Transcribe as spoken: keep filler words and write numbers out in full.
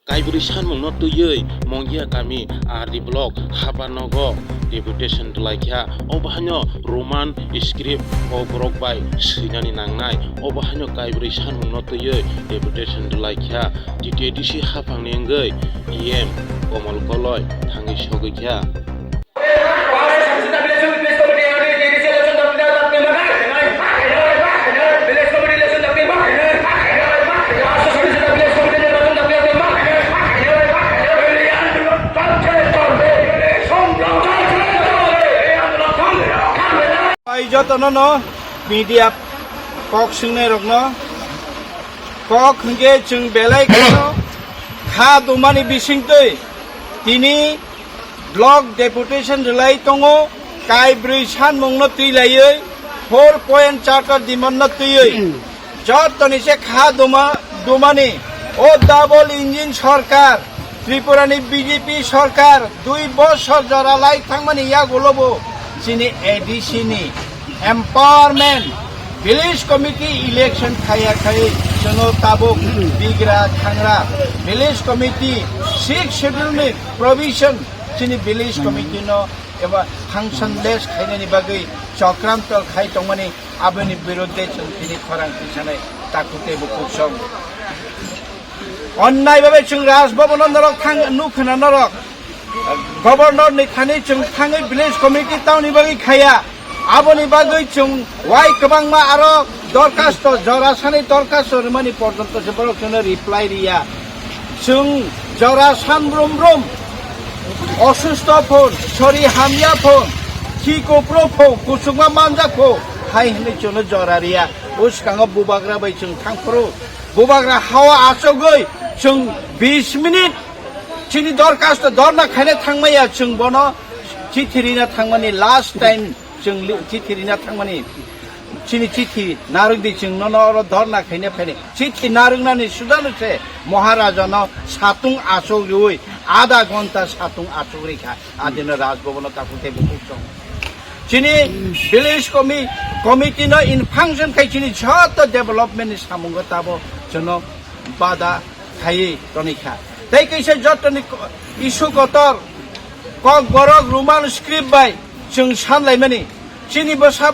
Kaibrwi sanmungno twiwi Mongia kami R D block Habanogo deputation rwlaikha. Obo haino Roman script o borok bai swinani nangnai. Obo haino kaibrwi sanmungno twiwi deputation rwlaikha. T T A D C haphangni wngwi E M Komol Koloi thangwi sogwikha. Bai jotono no media kok swngnai rokno kok hwnkhe chwng belai kheno kha dumani bisingtwi tini block deputation rwlai tongo, kaibrwi sanmungno twi laiwi, four point charter demand no twiwi, jotoni se kha duma, dumani, o double engine sorkar, Tripura ni B J P sorkar, dui bosor jora lai thangmani yagulo bo, chini A D C ni empowerment, village committee election khaiya khai, chwngno tabuk bigra thangra, village committee, sixth schedule ni provision, chini village committee no eba functionless khainani bagwi chokranto khai tongmani, aboni birudde chwng tini khorang tisanai takhuk tei bukhuk song. Onnai babe chwng Raj Bhavan o norok thang nukhwna norok Governor ni thani chwng thangwi village committee tamni bagwi khaiya. Aboni bagwi chwng wai kwbangma aro dorkhasto, jora sani dorkhasto rwmani porjonto se borok chwngno reply riya. Chwng jora san brum brum osusto phon, sori hamya phon, khi kopro phon, kusukma manjak phon, hai hwnwi chwngno jora riya. O swkango bubagra bai chwng thangphuru. Bubagra hao achogwi chwng bis minute chini dorkhasto dorna khaina thangmaya, chwng bono chithi rina thangmani last time. Chwng li-, chithi rina thangmani, chini chithi narwk di, chwng nono oro dhorna khaina phaini. Chithi narwknani sudano se Maharaja no satung achuk riwi, adha ghonta satung achuk rikha. Adino Raj Bhavan o takhuk tei bukhuk song. Chini village commi-, committee no in function khai chini joto development ni samungo tabo chwngno bada khaiwi tonikha. Tei kaisa jotoni ko-, issue kotor, Kokborok Roman script bai chwng sanlaimani. Chini bwsa